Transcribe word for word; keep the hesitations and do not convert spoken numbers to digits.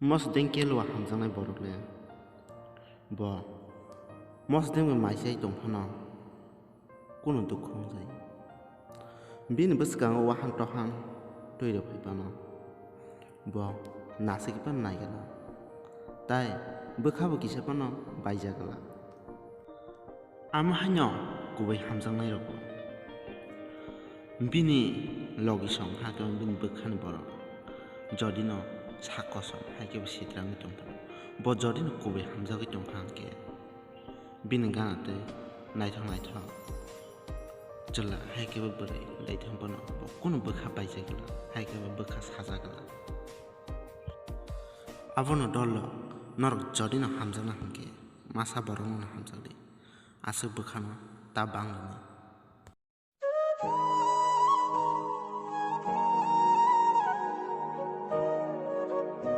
Mosodeng kelwa hamjaknai borok le bo mosodeng bai maichai tongphano kunu dukhu wngjai. Bini bwskango wahan tohan twi rwphai phano bo nasik phano nai glak, tai bwkha bo kisa phano baijak glak. Amo haino kubui hamjaknai rokbo bini logisong hakhe bini bwkhani borok jodino sak kosom hakhe bo sitrangwi tongphano bo jodino kubui hamjagwi tongkha hwnkhe bini gana tei naithok naithok chwla hakhe bo bwrwi laithang bono bo kunu bwkha baijak glak hakhe bo bwkha sajak glak. Abono dol rok norok jodino hamjakna hwnkhe masa borokno hamjak di. Aswk bwkhano ta bang rwni.